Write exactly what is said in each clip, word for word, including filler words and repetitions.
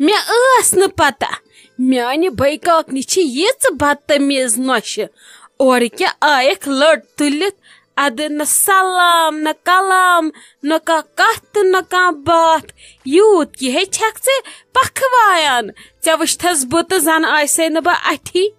مےٚ ٲس نہٕ پتہ میانہِ بٔے کاکنہِ چھِ یِژھ بدتمیز نۄشہِ۔ اورٕ کیٛاہ آیکھ لٔٹ تُلِتھ، ادٕ نہ سلام نہ کلام، نہ کانٛہہ کتھ تہٕ نہ کانٛہہ باتھ۔ یوٗت کہِ ہے چھکھ ژٕ پکھوایان۔ ژےٚ وٕچھتھس بہٕ تہٕ زن آسے نہٕ بہٕ اتھی۔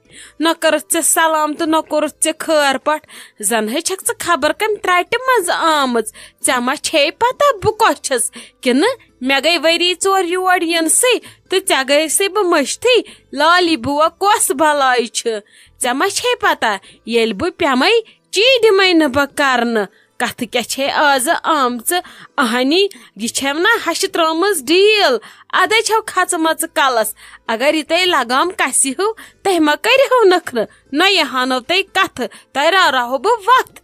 نہ کٔرٕتھ ژےٚ سلام تہٕ نہ کوٚرُتھ ژےٚ خٲر پٹھ۔ زن ہے چھکھ ژٕ خبر کمہِ ترٹہِ منٛز آمٕژ۔ ژےٚ ما چھے پتہ بہٕ کۄس چھس؟ کِنہٕ مےٚ گٔے ؤری ژور یور یِنسٕے تہٕ ژےٚ گٔیسٕے بہٕ مٔشتھٕے۔ لالی بوا کۄس بلاے چھِ؟ ژےٚ ما چھے پتہ ییٚلہِ بہٕ پیمے، چی دِمے نہٕ بہٕ کرنہٕ؟ کتھٕ کیٛاہ چھے آزٕ آمژٕ؟ اہنی، یہِ چھےٚ نا ہشہِ ترٲومٕژ ڈیٖل؟ ادے چھو کھژمژٕ کلس۔ اگر یہِ تۄہہِ لگام کسہِ ہیو، تۄہہِ ما کٔرِہو نخرٕ؟ نہ یہِ ہانو تۄہہِ کتھٕ، تۄہہِ راوراہو بہٕ وتھ۔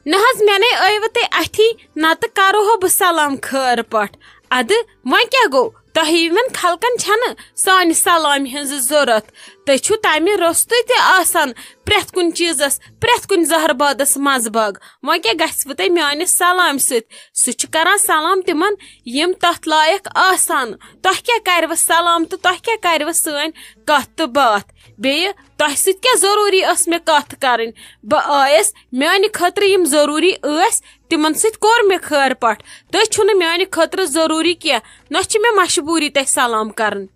نہ حظ، مےٚ نے ٲیوٕ تُہۍ اتھی، نتہٕ کرو ہو بہٕ سلام خٲر پٲٹھۍ۔ ادٕ وۄنۍ کیٛاہ گوٚو؟ تۄہہِ یِمن خلقن چھنہٕ سانہِ سلامہِ ہٕنٛز ضروٗرت۔ تُہۍ چھِو تمہِ روٚستُے تہِ آسان پرٛٮ۪تھ کُنہِ چیٖزس، پرٛٮ۪تھ کُنہِ زہر بادس منٛز باگ۔ وۄنۍ کیٛاہ گژھِ وٕ تۄہہِ میانہِ سلامہِ سۭتۍ؟ سُہ چھُ کران سلام تِمن، یِم تتھ لایق آسان۔ تۄہہِ کیٛاہ کرِوٕ سلام تہٕ تۄہہِ کیٛاہ کرِوٕ سٲنۍ کتھ تہٕ باتھ؟ بیٚیہِ تۄہہِ سۭتۍ کیٛاہ ضروٗری ٲس مےٚ کتھ کرٕنۍ؟ بہٕ آیس، میانہِ خٲطرٕ یِم ضروٗری ٲسۍ، تِمن سۭتۍ کوٚر مےٚ خٲر پٹھ۔ تُہۍ چھِو نہٕ میانہِ خٲطرٕ ضروٗری کینٛہہ، نہ چھِ مےٚ مجبوٗری تۄہہِ سلام کرٕنۍ۔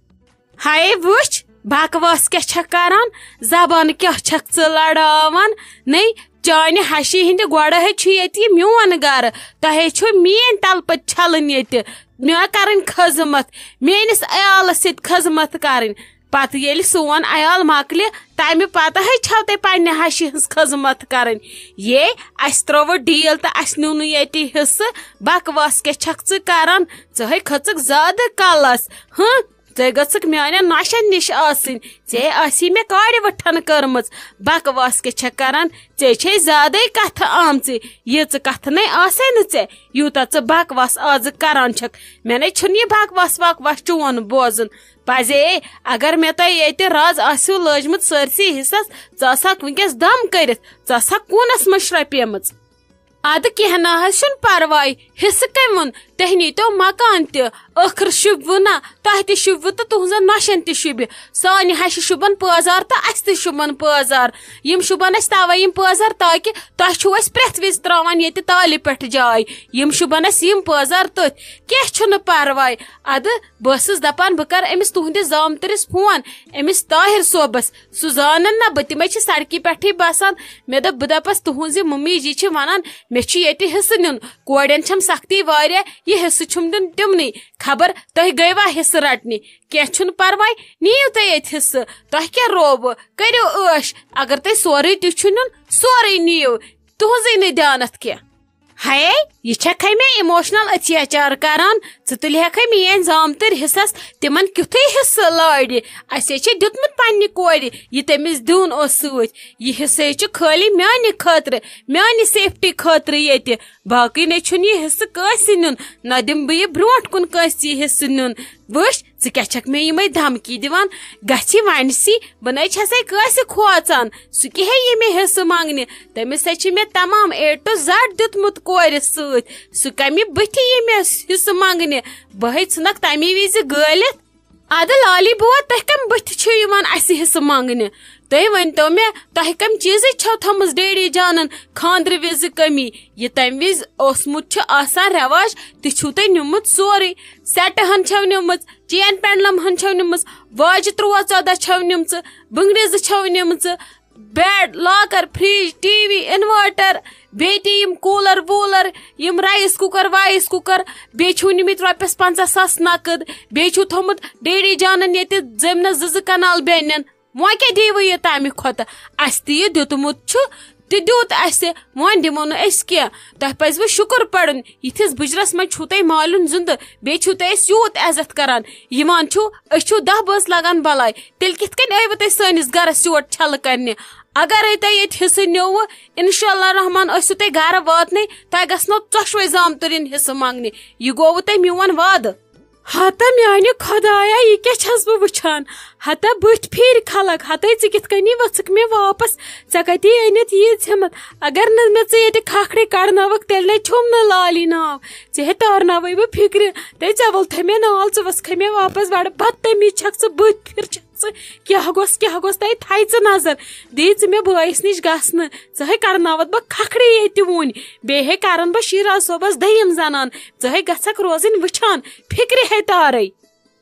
ہاے وٕچھ، بکواس کیٛاہ چھکھ کران؟ زبان کیٛاہ چھکھ ژٕ لڑاوان؟ نے، چانہِ ہشہِ ہٕنٛدِ گۄڈٕ ہے چھُ ییٚتہِ یہِ میون گرٕ۔ تۄہے چھو میٲنۍ تلہٕ پٔتۍ چھلٕنۍ ییٚتہِ، مےٚ کرٕنۍ خدمت، میٲنِس عیالس سۭتۍ خدمت کرٕنۍ۔ پتہٕ ییٚلہِ سون عیال مۄکلہِ، تمہِ پتہٕ ہے چھو تۄہہِ پننہِ ہشہِ ہٕنٛز خدمت کرٕنۍ۔ یے، اسہِ ترٲوٕ ڈیل تہٕ اسہِ نیوٗ نہٕ ییٚتہِ حصہٕ۔ بکواس کیٛاہ چھکھ ژٕ کران؟ ژٕ ہے کھٔژٕکھ زیادٕ کلس۔ ہٕنٛہ، ژے گٔژھکھ میانٮ۪ن نۄشن نِش آسٕنۍ۔ ژے آسی مےٚ کارِ وٕٹھن کٔرمٕژ۔ بکواس کیٛاہ چھکھ کران؟ ژے چھے زیادے کتھٕ آمژٕ۔ ییٖژٕ کتھٕ نے آسے نہٕ ژےٚ، یوٗتاہ ژٕ بکواس آزٕ کران چھکھ۔ مےٚ نے چھُنہٕ یہِ بکواس وکواس چون بوزُن۔ پزے، اگر مےٚ تۄہہِ ییٚتہِ رز آسِو لٲجمٕژ سٲرسٕے حصس، ژٕ آسہکھ وٕنکیٚس دم کٔرِتھ، ژٕ آسہکھ کوٗنس منٛز شرۄپیمٕژ۔ ادٕ کینٛہہ نہ حظ چھُنہٕ پرواے، حصہٕ کٔمۍ ووٚن؟ تۄہہِ نیٖتو مکان تہِ، ٲخٕر شوٗبوٕ نا، تۄہہِ تہِ شوٗبوٕ تہٕ تُہنٛزن نۄشن تہِ شوٗبہِ۔ سانہِ ہشہِ شوٗبن پٲزار تہٕ اسہِ تہِ شوٗبن پٲزار۔ یِم شوٗبن اسہِ توے یِم پٲزار، تاکہِ تۄہہِ چھُو أسۍ پرٛٮ۪تھ وِزِ تراوان ییٚتہِ تالہِ پٮ۪ٹھ جاے۔ یِم شوٗبن اسہِ یِم پٲزار تٔتھۍ۔ کینٛہہ چھُنہٕ پرواے۔ ادٕ بہٕ ٲسٕس دپان، بہٕ کرٕ أمِس تُہنٛدِس زامتٕرِس فون، أمِس طاہر صٲبس۔ سُہ زانن نہ بہٕ، تِمے چھِ سڑکہِ پٮ۪ٹھٕے بسان۔ مےٚ دوٚپ، بہٕ دپس، تُہنٛز یہِ ممی جی چھِ ونان، مےٚ چھُ ییٚتہِ حصہٕ نیُن، کورٮ۪ن چھم سختی واریاہ، یہِ حصہٕ چھُم دیُن تِمنٕے۔ خبر تُہۍ گٔیوا حصہٕ رٹنہِ؟ کینٛہہ چھُنہٕ پرواے، نِیِو تُہۍ ییٚتہِ حصہٕ۔ تۄہہِ کیٛاہ رووٕ؟ کٔرِو عٲش، اگر تۄہہِ سورُے تہِ چھُ نیُن، سورُے نِیِو، تُہنٛزٕے نہٕ دیانتھ کینٛہہ۔ ہاے، یہِ چھکھے مےٚ emotional اَتھیاچار کران۔ ژٕ تُلہِ ہکھے میٲنۍ زامتٕرۍ حصس تِمن کیُتھُے حصہٕ لارِ؟ اسے چھے دیُتمُت پننہِ کورِ، یہِ تٔمِس دیُن اوس سۭتۍ۔ یہِ حصہٕ ہے چھُ خٲلی میانہِ خٲطرٕ، میانہِ safety خٲطرٕ ییٚتہِ۔ باقٕے نے چھُنہٕ یہِ حصہٕ کٲنٛسہِ نیُن، نہ دِمہٕ بہٕ یہِ برونٛٹھ کُن کٲنٛسہِ یہِ حصہٕ نیُن۔ وٕچھ، ژٕ کیٛاہ چھکھ مےٚ یِمے دھمکی دِوان؟ گژھی ونسی، بہٕ نے چھسے کٲنٛسہِ کھوژان۔ سُہ کیٛاہ ہے یہِ مےٚ حصہٕ منٛگنہِ؟ تٔمِس ہے چھِ مےٚ تمام A to Z دیُتمُت کورِ سۭتۍ۔ سُہ کمہِ بٕتھِ یی مےٚ حصہٕ منٛگنہِ؟ بہٕ ہے ژھٕنکھ تمی وِزِ گٲلِتھ۔ ادٕ لالی بوا، تُہۍ کمہِ بٕتھِ چھِو یِوان اسہِ حصہٕ منٛگنہِ؟ تُہۍ ؤنۍ تو مےٚ، تۄہہِ کمہِ چیٖزٕچ چھو تھٲومٕژ ڈیڈی جانن خانٛدرٕ وِزِ کٔمی؟ یہِ تمہِ وِزِ اوسمُت چھُ آسان رٮ۪واج، تہِ چھُو تۄہہِ نیوٗمُت سورُے۔ سیٹہٕ ہن چھو نِمٕژ، چین پینڈلم ہن چھو نِمٕژ، واجہِ تُرٛواہ ژۄداہ چھو نِمژٕ، بٕنٛگرِ زٕ چھو نِمژٕ، bed, locker, fridge, TV, inverter, بیٚیہِ تہِ یِم کوٗلر ووٗلر، یِم رایس کُکر وایس کُکر، بیٚیہِ چھِو نِمٕتۍ رۄپیس پنٛژاہ ساس نقد، بیٚیہِ چھُو تھوٚمُت ڈیڈی جانن ییٚتہِ زٔمیٖنس زٕ زٕ کنال بیٚنٮ۪ن۔ وۄنۍ کیٛاہ دِیِو یہِ تَمہِ کھۄتہٕ؟ اَسہِ تہِ یہِ دیُتمُت چھُ، تہِ دیُت اَسہِ، وۄنۍ دِمو نہٕ أسۍ کینٛہہ۔ تۄہہِ پَزِوٕ شُکُر پَرُن، یِتھِس بُجرَس منٛز چھُو تُہۍ مالیُن زِندٕ، بیٚیہِ چھُو تُہۍ اَسہِ یوٗت عزت کَران۔ یِوان چھُو، أسۍ چھِو دَہ بٲژ لَگان بَلاے، تیٚلہِ کِتھ کٔنۍ ٲیوٕ تُہۍ سٲنِس گَرَس یور چھَلہٕ کَرنہِ؟ اَگَرے تۄہہِ ییٚتہِ حِصہٕ نیوٗوٕ، اِنشاء اللہ رحمان ٲسِو تُہۍ گَرٕ واتنٕے، تۄہہِ گژھنو ژۄشوَے زامتٕرٮ۪ن حِصہٕ منٛگنہِ۔ یہِ گوٚوٕ تۄہہِ میون وعدٕ۔ ہتا میانہِ خۄدایا، یہِ کیٛاہ چھَس بہٕ وٕچھان؟ ہتا بٕتھۍ پھیٖرۍ خلق، ہتے ژٕ کِتھ کٔنی ؤژھٕکھ مےٚ واپس؟ ژےٚ کَتی أنِتھ ییٖژ ہِمت؟ اگر نہٕ مےٚ ژٕ ییٚتہِ کھکھرِ کڑنٲوٕکھ، تیٚلہِ نے چھوم نہٕ لالی ناو۔ ژےٚ ہے تارناوے بہٕ فِکرِ، تہٕ ژےٚ وولتھے مےٚ نال، ژٕ ؤژھکھے مےٚ واپس۔ بڑٕ بدتمیٖز چھکھ ژٕ، بٕتھۍ پھِر چھکھ ژٕ۔ کیٛاہ گوٚژھ، کیٛاہ گوٚژھ تۄہہِ تھایہِ ژٕ نظر؟ دِیہِ ژٕ مےٚ بٲیِس نِش گژھنہٕ، ژٕ ہے کرناوتھ بہٕ کھکھرِ ییٚتہِ وُنۍ۔ بیٚیہِ ہے کرن بہٕ شیراز صٲبس دٔیِم زنان، ژٕ ہے گژھکھ روزٕنۍ وٕچھان، فِکرِ ہے تارے۔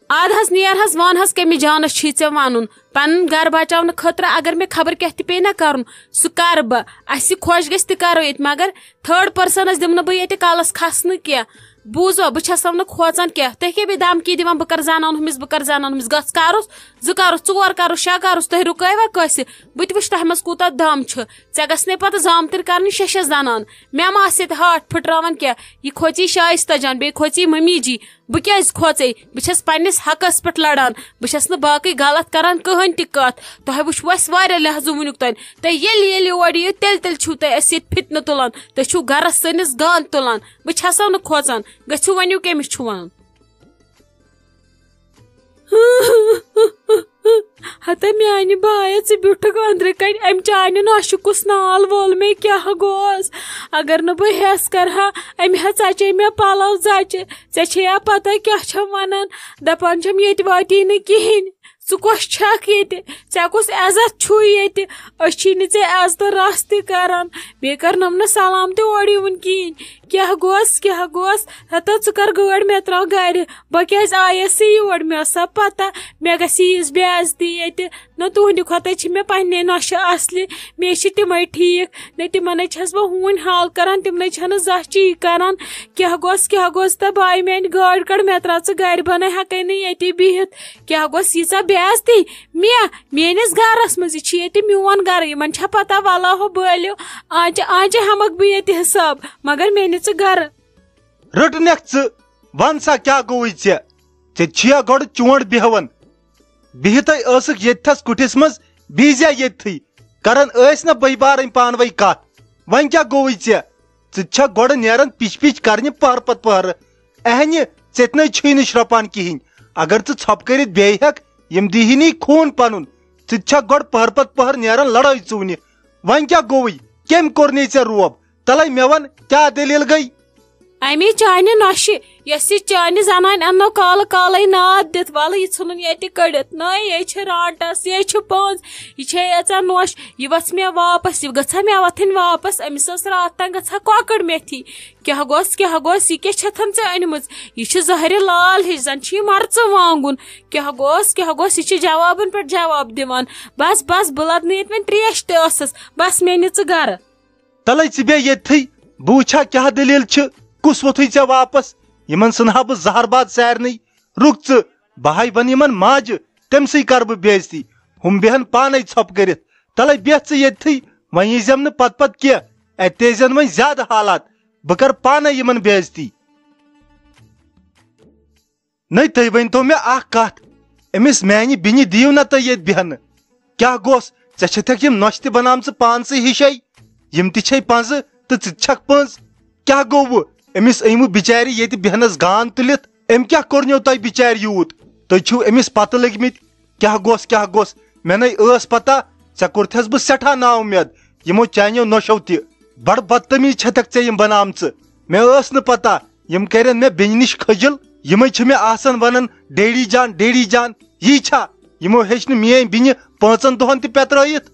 اد حظ نیر حظ، وَن حظ کٔمِس جانس چھی ژےٚ وَنُن؟ پنُن گرٕ بچاونہٕ خٲطرٕ اگر مےٚ خبر کیٛاہ تہِ پیٚیہِ نا کرُن، سُہ کرٕ بہٕ۔ اسہِ خۄش گژھِ تہِ کرو ییٚتہِ، مگر تھٲرڈ پٔرسنس دِمہٕ نہٕ بہٕ ییٚتہِ کلس کھسنہٕ کینٛہہ۔ بوٗزوا، بہٕ چھسو نہٕ کھوژان کینٛہہ۔ تُہۍ کیٛاہ بیٚیہِ دھمکی دِوان، بہٕ کرٕ زنان ہُمِس، بہٕ کرٕ زنان ہُمِس، گژھ کرُس، زٕ کرُس، ژور کرُس، شےٚ کرُس، تُہۍ رُکٲوا کٲنٛسہِ؟ بہٕ تہِ وٕچھٕ تۄہہِ منٛز کوٗتاہ دم چھُ۔ ژےٚ گژھِ نے پتہٕ زامتٕرۍ کرنہِ شےٚ شےٚ زنان۔ مےٚ ما آسہِ ییٚتہِ ہاٹھ پھٕٹراوان کینٛہہ۔ یہِ کھوژی شایستہ جان، بیٚیہِ کھوژی ممی جی۔ بہٕ کیٛازِ کھوژے؟ بہٕ چھَس پننِس حقس پٮ۪ٹھ لڑان۔ بہٕ چھَس نہٕ باقٕے غلط کران کٕہٕنۍ تہِ کتھ۔ تۄہہِ وٕچھوٕ اَسہِ واریاہ لحظہٕ وٕنیُک تام۔ تہٕ ییٚلہِ، ییٚلہِ یور یِیِو، تیٚلہِ، تیٚلہِ چھِو تُہۍ اَسہِ ییٚتہِ فتنہٕ تُلان۔ تُہۍ چھِو گرس سٲنِس گانٛد تُلان۔ بہٕ چھَسو نہٕ کھوژان۔ گٔژھِو، ؤنِو کٔمِس چھُو وَنُن؟ ہتا میانہِ بایہِ، ژٕ بیوٗٹھُکھ أنٛدرٕ کنہِ، امہِ چانہِ نۄشہِ کُس نال وول مےٚ، کیٛاہ گوس؟ اگر نہٕ بہٕ ہٮ۪س کرٕ ہا، امہِ ہا ژچے مےٚ پلو ژچہِ۔ ژےٚ چھے یا پتہ کیٛاہ چھم ونان؟ دپان چھم ییٚتہِ واتی نہٕ کِہیٖنۍ۔ ژٕ کۄس چھکھ ییٚتہِ؟ ژےٚ کُس عزت چھُے ییٚتہِ؟ أسۍ چھی نہٕ ژےٚ عزتہٕ رژھ تہِ کران۔ بیٚیہِ کرنٲم نہٕ سلام تہِ اورٕ یِوُن کِہیٖنۍ۔ کیٛاہ گوس، کیٛاہ گوس؟ ہتا ژٕ کر گٲڑۍ، مےٚ ترٛاو گرِ۔ بہٕ کیٛازِ آیس یور؟ مےٚ ٲس سا پتہ مےٚ گژھِ ییٖژ بے عزتی ییٚتہِ۔ نہ تُہنٛدِ کھۄتہٕ چھِ مےٚ پننہِ نۄشہِ اصلہِ، مےٚ چھِ تِمے ٹھیٖک۔ نہ تِمنے چھس بہٕ ہوٗنۍ حال کران، تِمنے چھنہٕ زانٛہہ چی کران۔ کیٛاہ گوٚژھ، کیٛاہ گوٚژھ تہٕ بایہِ میانہِ گٲڑۍ کڑ، مےٚ ترٛاو ژٕ گرِ، بہٕ نے ہٮ۪کے نہٕ ییٚتی بِہِتھ۔ کیٛاہ گوٚژھ ییٖژاہ بے عزتی؟ مےٚ، میٲنِس گرس منٛز، یہِ چھُ ییٚتہِ میون گرٕ، یِمن چھا پتہ، ولہ ہو بٲلِو، آنچہِ آنچہِ ہٮ۪مکھ بہٕ ییٚتہِ حساب، مگر مےٚ نہِ ژٕ گرٕ۔ رٔٹنکھ ژٕ، ون سا کیٛاہ گوٚوُے ژےٚ؟ ژےٚ چھِیا گۄڈٕ چونٛٹھ بیہوان؟ بِہتھے ٲسٕکھ ییٚتھس کُٹھِس منٛز، بیٖزیا ییٚتھٕے، کران ٲسۍ نہ بٔے بارٕنۍ پانہٕ ؤنۍ کتھ۔ وۄنۍ کیٛاہ گوٚوُے ژےٚ؟ ژٕ چھکھ گۄڈٕ نیران پِچ پِچ کرنہِ پہر پتہٕ پہرٕ۔ اہنہِ، ژےٚ تہِ نَے چھُے نہٕ شرٛپان کِہیٖنۍ۔ اگر ژٕ ژھۄپہٕ کٔرِتھ بیٚیہِ ہٮ۪کھ، یِم دیٖہی نٕے خوٗن پنُن۔ ژٕ تہِ چھکھ گۄڈٕ پہر پتہٕ پہر نیران لڑٲے ژوٗنہِ۔ وۄنۍ کیٛاہ گوٚوُے؟ کٔمۍ کوٚر نے ژےٚ روب؟ تلے مےٚ وَن، کیٛاہ دٔلیٖل گٔے؟ اَمی چانہِ نۄشہِ، یۄس یہِ چانہِ زنانہِ اَننو کالہٕ کالَے ناد دِتھ، وَلہٕ یہِ ژھٕنُن ییٚتہِ کٔڑِتھ۔ نہ، یے چھِ رانٛٹَس، یے چھِ پٔنٛز، یہِ چھے ییٖژاہ نۄش، یہِ وَژھ مےٚ واپَس، یہِ گٔژھا مےٚ وَتھٕنۍ واپَس؟ أمِس ٲس راتھ تام گٔژھا کۄکٕر میتھی۔ کیٛاہ گوٚژھ، کیٛاہ گوٚژھ، یہِ کیٛاہ چھَتھَن ژےٚ أنمٕژ؟ یہِ چھِ زہرِ لال ہِش، زَن چھِ یہِ مَرژٕ وانٛگُن۔ کیٛاہ گوٚژھ، کیٛاہ گوٚژھ، یہِ چھِ جوابَن پٮ۪ٹھ جواب دِوان۔ بَس، بَس، بہٕ لَدنہٕ ییٚتہِ وۄنۍ ترٛیش تہِ ٲسَس، بَس مےٚ نہِ ژٕ گَرٕ۔ تلے ژٕ بیٚہہ ییٚتھٕے، بہٕ وٕچھِ ہا کیٛاہ دٔلیٖل چھِ، کُس ووٚتھُے ژےٚ واپس؟ یِمن ژھٕنہٕ ہا بہٕ زہر باد سارنٕے۔ رُک ژٕ، بہٕ ہاے ونہٕ یِمن ماجہِ، تٔمۍ سٕے کرٕ بہٕ بے عزتی۔ ہُم بیٚہن پانے ژھۄپہٕ کٔرِتھ۔ تلے بیٚہہ ژٕ ییٚتھٕے، وۄنۍ ییٖزٮ۪م نہٕ پتہٕ پتہٕ کینٛہہ، اَتہِ تیزٮ۪ن وۄنۍ زیادٕ حالات، بہٕ کرٕ پانے یِمن بے عزتی۔ نٔے، تُہۍ ؤنۍتو مےٚ اکھ کتھ، أمِس میانہِ بیٚنہِ دِیِو نہ تُہۍ ییٚتہِ بیہنہٕ۔ کیٛاہ گوٚژھ؟ ژےٚ چھَتھکھ یِم نۄشہِ تہِ بنامژٕ پانسٕے ہِشے؟ یِم تہِ چھے پنٛزٕ تہٕ ژٕ تہِ چھکھ پٔنٛز۔ کیٛاہ گوٚوٕ؟ أمِس أنۍوٕ بِچارِ ییٚتہِ بیہنس گان تُلِتھ؟ أمۍ کیٛاہ کوٚرنیو تۄہہِ بِچارِ یوٗت؟ تُہۍ چھِو أمِس پتہٕ لٔگۍمٕتۍ۔ کیٛاہ گوٚژھ، کیٛاہ گوٚژھ؟ مےٚ نے ٲس پتہ، ژےٚ کوٚرتھس بہٕ سٮ۪ٹھاہ نااُمید یِمو چانیو نۄشو تہِ۔ بڑٕ بدتمیٖز چھَتھکھ ژےٚ یِم بنامژٕ۔ مےٚ ٲس نہٕ پتہ یِم کرن مےٚ بیٚنہِ نِش خٔجِل۔ یِمے چھِ مےٚ آسان ونان، "ڈیڈی جان، ڈیڈی جان۔" یی چھا؟ یِمو ہیٚچھ نہٕ میٲنۍ بیٚنہِ پانٛژن دۄہن تہِ پٮ۪ترٲیِتھ۔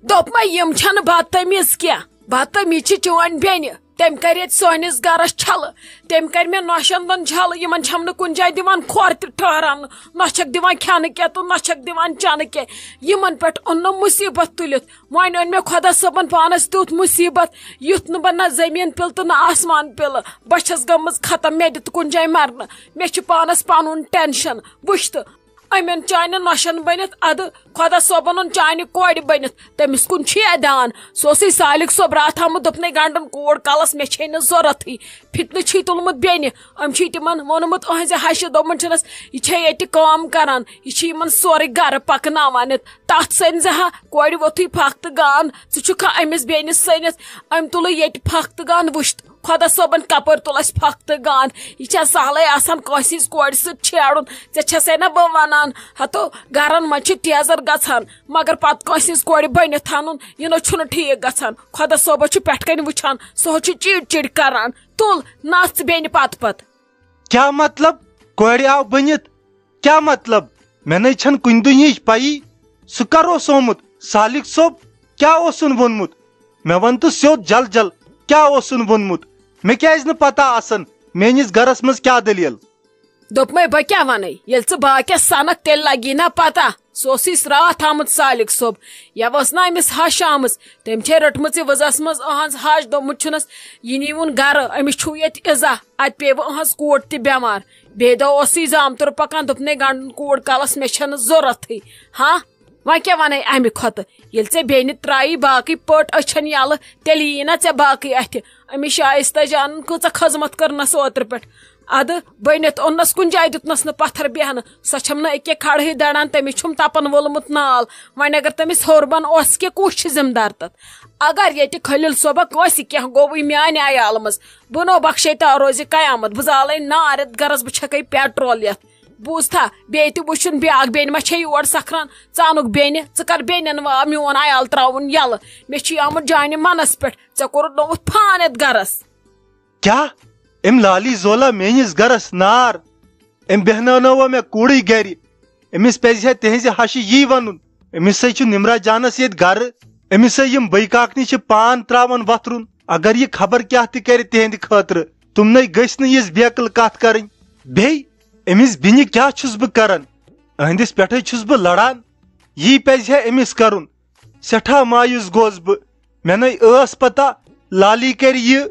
دوٚپمَے، یِم چھَنہٕ بدتمیٖز کینٛہہ، بدتمیٖز چھِ چٲنۍ بیٚنہِ۔ تٔمۍ کَرِ ییٚتہِ سٲنِس گَرَس چھَلہٕ، تٔمۍ کَرِ مےٚ نۄشَن دۄن چھَلہٕ، یِمَن چھَم نہٕ کُنہِ جایہِ دِوان کھۄر تہِ ٹھہراونہٕ، نہ چھَکھ دِوان کھٮ۪نہٕ کینٛہہ تہٕ نہ چھَکھ دِوان چٮ۪نہٕ کینٛہہ۔ یِمَن پٮ۪ٹھ اوٚن نہٕ مُصیٖبت تُلِتھ، وۄنۍ اوٚن مےٚ خۄدا صٲبَن پانَس تیُتھ مُصیٖبت، یُتھ نہٕ بہٕ نہ زٔمیٖن پِلہٕ تہٕ نہ آسمان پِلہٕ۔ بہٕ چھَس گٔمٕژ ختم، مےٚ دِ تہٕ کُنہِ جایہِ مَرنہٕ۔ مےٚ چھُ پانَس پَنُن ٹٮ۪نشَن۔ وٕچھ تہٕ، أمۍ اوٚن چانٮ۪ن نۄشَن بٔنِتھ اَدٕ، خۄدا صٲبَن اوٚن چانہِ کورِ بٔنِتھ۔ تٔمِس کُن چھُ یا دیان؟ سُہ اوسُے سالِک صٲب راتھ آمُت، دوٚپنَے، "گنٛڈَن کوٗر کَلَس، مےٚ چھے نہٕ ضوٚرَتھٕے۔" فِتنہٕ چھُے تُلمُت بیٚنہِ۔ أمۍ چھُے تِمَن ووٚنمُت، أہنٛزِ ہَشہِ دوٚپمُت چھُنَس، "یہِ چھے ییٚتہِ کٲم کَران، یہِ چھِ یِمَن سورُے گَرٕ پَکناوان ییٚتہِ۔" تَتھ سٔنۍ زِ ہا کورِ ووٚتھُے پھَکھ تہٕ گانٛد، ژٕ چھُکھا أمِس بیٚنہِ سٔنِتھ؟ أمۍ تُلٕے ییٚتہِ پھَکھ تہٕ گانٛد، وٕچھ تہٕ۔ خۄدا صٲبن کپٲرۍ تُل اسہِ پھکھ تہٕ گانٛد؟ یہِ چھا سہلٕے آسان کٲنٛسہِ ہٕنٛزِ کورِ سۭتۍ چھیڑُن؟ ژےٚ چھسے نہ بہٕ ونان، ہتو گرن منٛز چھِ تیزر گژھان، مگر پتہٕ کٲنٛسہِ ہٕنٛزِ کورِ بٔنِتھ انُن، یہِ نہ چھُنہٕ ٹھیٖک گژھان۔ خۄدا صٲبس چھُ پٮ۪ٹھ کنہِ وٕچھان، سُہ چھُ چیڑ چیڑ کران۔ تُل، نژ بیٚنہِ پتہٕ پتہٕ۔ کیٛاہ مطلب؟ کورِ آو بٔنِتھ؟ کیٛاہ مطلب؟ مےٚ نے چھَنہٕ کُنہِ دُنہِچ پَیی۔ سُہ کر اوس آمُت؟ سالِک صٲب کیٛاہ اوسُن ووٚنمُت؟ مےٚ وَن تہٕ سیوٚد جل جل، کیٛاہ اوسُن ووٚنمُت؟ مےٚ کیٛازِ نہٕ پَتہ آسان میٛٲنِس گَرَس منٛز کیٛاہ دٔلیٖل؟ دوٚپمَے، بہٕ کیٛاہ وَنَے؟ ییٚلہِ ژٕ باقیَس سَنَکھ، تیٚلہِ لَگی نا پَتہ۔ سُہ اوسُے راتھ آمُت سالِک صٲب۔ یَوٕ ٲس نا أمِس ہَش آمٕژ؟ تٔمۍ چھے رٔٹمٕژ یہِ وٕزَس منٛز أہٕنٛز ہَش، دوٚپمُت چھُنَس، یہِ نیٖوُن گَرٕ، أمِس چھُ ییٚتہِ اِزا۔ اَتہِ پیٚیہِ وۄنۍ أہٕنٛز کوٗر تہِ بٮ۪مار۔ بیٚیہِ دۄہ اوسُے زامتُر پَکان، دوٚپنَے گَنٛڈَن کوٗر کَلَس، مےٚ چھَنہٕ ضوٚرَتھٕے۔ ہاں، وۄنۍ کیٛاہ وَنَے اَمہِ کھۄتہٕ؟ ییٚلہِ ژےٚ بیٚنہِ ترٛایی باقٕے پٔٹ أچھَن یَلہٕ، تیٚلہِ یِیہِ نا ژےٚ باقٕے اَتھِ؟ أمِس شایستہ جانَن کۭژاہ خدمت کٔرنَس اوترٕ پٮ۪ٹھ۔ اَدٕ بٔنِتھ اوٚننَس کُنہِ جایہِ، دیُتنَس نہٕ پَتھر بیٚہنہٕ۔ سۄ چھَم نہٕ أکے کھڑہٕے دَڑان، تٔمِس چھُم تَپَن وولمُت نال۔ وۄنۍ اگر تٔمِس ہیوٚر بۄن اوس کینٛہہ، کُس چھِ ذمہٕ دار تَتھ؟ اگر ییٚتہِ خلیل صٲبہ کٲنٛسہِ کینٛہہ گوٚوٕے میٛانہِ عیالہٕ منٛز، بہٕ نو بخشے تا روزِ قیامت، بہٕ زالے نار یَتھ گَرَس، بہٕ چھَکے پیٹرول یَتھ۔ بوٗزتھا، بیٚیہِ تہِ وٕچھُن بیٛاکھ بیٚنہِ ما چھے یور سکھران۔ ژٕ اَنُکھ بیٚنہِ، ژٕ کر بیٚنٮ۪ن واو میون عیال ترٛاوُن یَلہٕ۔ مےٚ چھُے آمُت جانہِ منَس پٮ۪ٹھ، ژےٚ کوٚرُتھ نوٚوُتھ فان یَتھ گَرَس۔ کیٛاہ؟ أمۍ لالی زولا میٛٲنِس گَرَس نار؟ أمۍ بیٚہناونٲوا مےٚ کوٗرٕے گَرِ؟ أمِس پَزِ ہا تِہِنٛزِ ہَشہِ یی وَنُن۔ أمِس سۭتۍ چھُ نِمرا جانَس ییٚتہِ گَرٕ۔ أمِس سۭتۍ یِم بٔے کاکنہِ چھِ پان ترٛاوان وۄتھرُن۔ اگر یہِ خبر کیٛاہ تہِ کَرِ تِہِنٛدِ خٲطرٕ، تِمنٕے گٔژھۍ نہٕ یِژھ بیقٕل کَتھ کَرٕنۍ۔ بیٚیہِ أمِس بیٚنہِ کیٛاہ چھُس بہٕ کَران؟ أہٕنٛدِس پٮ۪ٹھَے چھُس بہٕ لَڑان۔ یی پَزِ ہا أمِس کَرُن۔ سٮ۪ٹھاہ مایوس گوس بہٕ۔ مےٚ نے ٲس پتہ لالی کرِ یہِ۔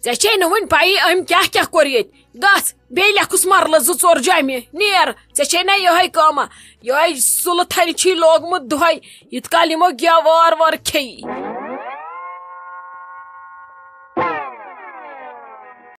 ژےٚ چھے نہٕ وُنہِ پَیی أمۍ کیٛاہ کیٛاہ کوٚر ییٚتہِ۔ گژھ، بیٚیہِ لیکھُس مرلہٕ زٕ ژور جامہِ۔ نیر، ژےٚ چھے نہ یِہوٚے کٲمہ؟ یِہوٚے سُلہٕ تھنہِ چھی لوگمُت دۄہَے۔ یِتھ کال یِمو گیو وار وار کھیٚیی۔